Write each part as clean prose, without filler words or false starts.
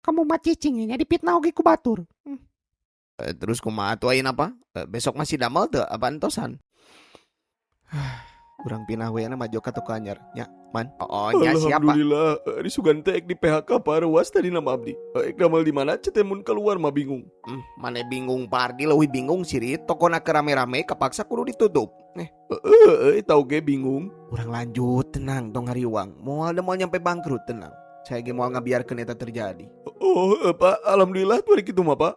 Kamu mah cicing nya dipitnah oge ku batur. Terus kumaha atuh ayeuna, Pak? Besok masih damel teu apa entosan? Urang pindah we na maju ka toko anyar nya, Man. Oh, nya siap, Pak. Alhamdulillah, ari sugan teh ek di PHK, Pak, reuas tadi nama abdi. Ek damel di mana teh mun keluar mah bingung. Maneh bingung, Pak Ardi leuwih bingung sirit tokona keur rame-rame kapaksa kudu ditutup. Heeh, tau ge bingung. Urang lanjut tenang, tong hariwang. Moal da moal nyampe bangkrut, tenang. Saya ge moal ngabiarkeun eta terjadi. Oh, Pak, alhamdulillah tuh hari kitu mah, Pak.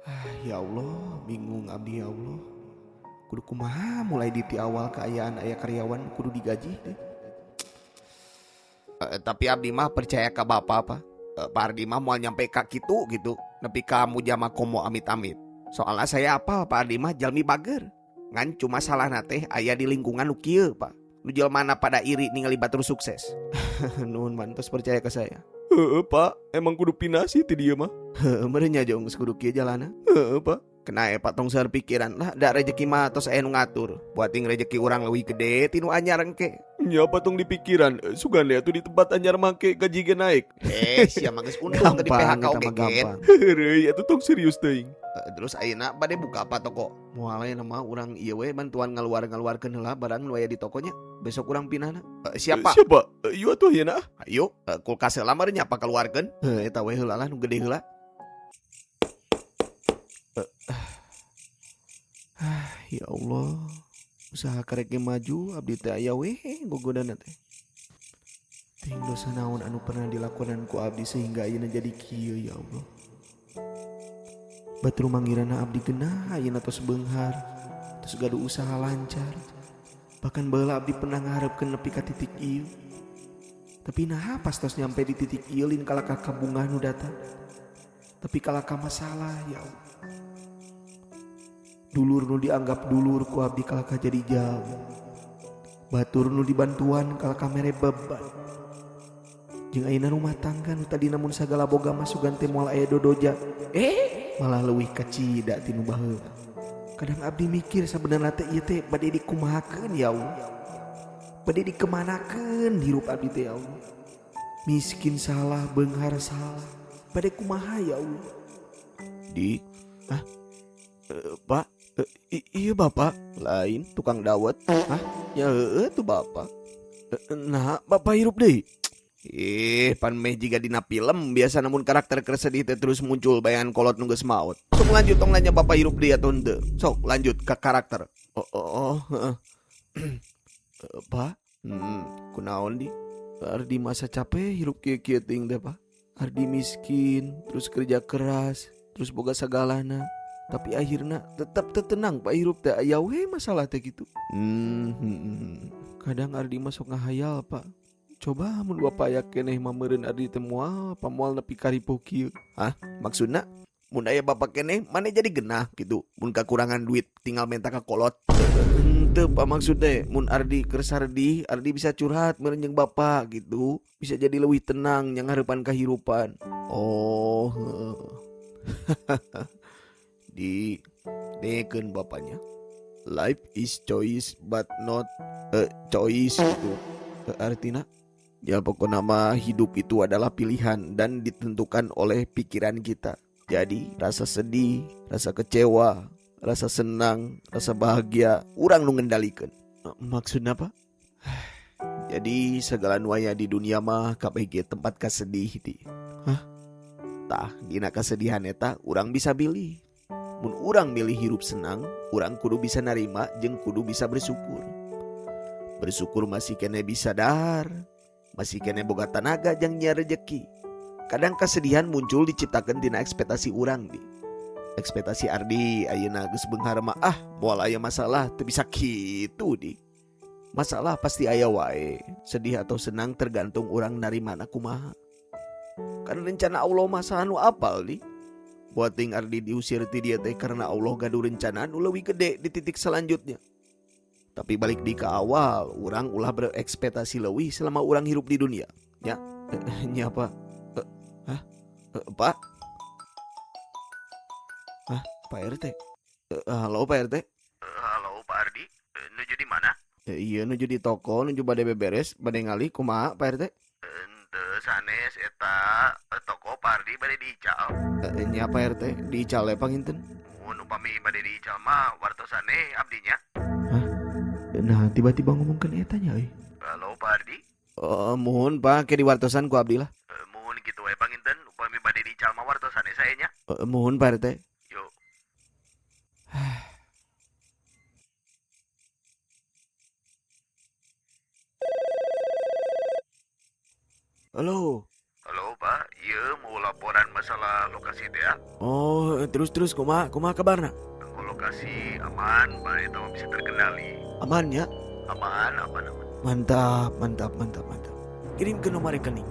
Ah, ya Allah, bingung abdi, ya Allah. Kudu kumaha mulai di ti awal keayaan aya karyawan kudu digaji deh. Tapi abdi mah percaya ka bapak apa? Pak Ardi mah moal nyampe ka kitu gitu. Nepi ka mujama komo amit-amit. Soalnya saya apal Pak Ardi mah jalmi bager. Ngan cuma salah teh aya di lingkungan nu kieu, Pak. Nu jelmana pada iri ningali batur sukses. Nuhun, Man, tos percaya ke saya. Heeh, Pak, emang kudu pindah sih ti dieu mah. Heueuh meureun nya, Jong, geus kudu kieu jalana. Heeh, Pak. Kena Pak, tong seueur pikiran lah, da rezeki mah tos aya nu ngatur. Buating rezeki urang leuwih gede ti nu anyar engke. Nya, Pak, tong dipikiran, sugan atuh di tempat anyar make gaji ge naik. Eh, sia mah geus untung tadi Gampang PHK eta oge mah gen. gampang. Heureuy atuh, tong serius teuing. Terus ayeuna bade buka apa toko? Moal ayeuna mah urang ieu we bantuan ngaluar-ngaluarkeun heula barang nu aya di tokonya. Besok urang pindahna. Siap, Pak. Siapa? Ieu atuh ayeuna ah. Ayo, kulkas heula meureun nya apa keluarkeun? Heuh, eta we heula lah nu gede heula. Ya Allah, usaha karek ge maju abdi teh aya we gogodana teh. Ting dosa naon anu pernah dilakonan ku abdi sehingga ayeuna jadi kieu, ya Allah. Batur mangirana abdi genah ayeuna tos beunghar, tos gaduh usaha lancar. Bahkan baheula abdi pernah ngaharepkeun nepi ka titik ieu. Tapi nah, pas tos nyampe di titik ieu lin kalakah kabungah nu datang. Tapi kalakah masalah, ya Allah. Dulur nu dianggap dulur ku abdi kalakah jadi jauh. Batur nu dibantuan kalakah mere beban. Jeung ayeuna rumah tangga nu tadina mun sagala boga mah sugan teh moal aya dodoja. Malah leuwih kacida ti nu baheula. Kadang abdi mikir sabenerna teh ieu teh bade dikumahakeun, ya Allah. Bade dikemanakeun hirup abdi teh, ya Allah. Miskin salah, beunghar salah. Bade kumaha, ya Allah. Di, ah, Pak, iya Bapak, lain tukang dawet. Hah? Ya heeh tuh Bapak. Nah, Bapak hirup deui. Ih, pan meh jiga dina film biasa namun karakter keur sedih teh terus muncul bayangan kolot nu geus maot. Sok lanjut, tong nanya Bapak hirup deui atau henteu. Sok lanjut ke karakter. Oh, heeh. Pak, kunaon di? Ardi masa capek hirup kieu-kieu teuing teh, Pak. Ardi miskin, terus kerja keras, terus boga sagalana. Tapi akhirnya tetap tenang, Pak, hirup teh aya we masalah teh gitu. Kadang Ardi masuk ngahayal, Pak. Coba mun bapak aya keneh mah meureun Ardi teh moal pamoal nepi ka ripuh kieu. Hah? Maksudna mun aya bapak keneh maneh jadi genah gitu. Mun kakurangan duit tinggal minta ka kolot. Henteu, Pak, maksudnya mun Ardi keur sardih, Ardi bisa curhat meureun jeung bapak gitu. Bisa jadi leuwih tenang yang harapan kehidupan. Oh, heeh. Di dengekeun bapaknya. Life is choice but not a choice gitu. Artinya ya pokoknya mah hidup itu adalah pilihan dan ditentukan oleh pikiran kita. Jadi rasa sedih, rasa kecewa, rasa senang, rasa bahagia, urang nu ngendalikeun. Maksudnya apa? Jadi segala nu aya di dunia mah KPG tempat kasedih di. Hah? Tah, dina kesedihan eta urang bisa pilih. Mun urang milih hirup senang, urang kudu bisa narima jeung kudu bisa bersyukur. Bersyukur masih keneh bisa dahar, masih keneh boga tanaga jang nyiar rejeki. Kadang kesedihan muncul diciptakan tina ekspektasi urang di. Ekspektasi Ardi ayeuna geus beunghar mah ah moal aya masalah, teu bisa kitu di. Masalah pasti aya wae. Sedih atau senang tergantung urang narimana kumaha. Kan rencana Allah mah saha nu apal di. Buating Ardi diusir ti dia teh karena Allah gaduh rencana nu leuwih gede di titik selanjutnya. Tapi balik di ke awal, urang ulah berekspektasi leuwih selama urang hirup di dunia. Ya, nya apa? Hah? Pak? Hah? Pak RT? Halo Pak RT? Halo Pak Ardi, nuju di mana? Iya nuju di toko, nuju bade beberes, bade ngalih kumaha, Pak RT? Henteu sanes eta toko Pak Ardi. Ardi bade diical. Nya Pak RT, diical we panginten. Mun upami bade diical mah wartosan abdi nya. Hah? Nah, tiba-tiba ngomongkeun eta nya euy. Halo Pak Ardi. Oh, muhun Pak, ke diwartosan ku abdi lah. Muhun kitu we panginten upami bade diical mah wartosan saya nya. Muhun Pak RT. Yo. Halo. Halo Pak, ieu mau laporan masalah lokasi teh ya. Oh, terus-terus kumaha kumaha kabarna? Kanggo lokasi aman, Pak, eta mah bisa terkendali. Aman ya? Aman, aman, aman. Mantap, mantap, mantap, mantap. Kirim ke nomor rekening.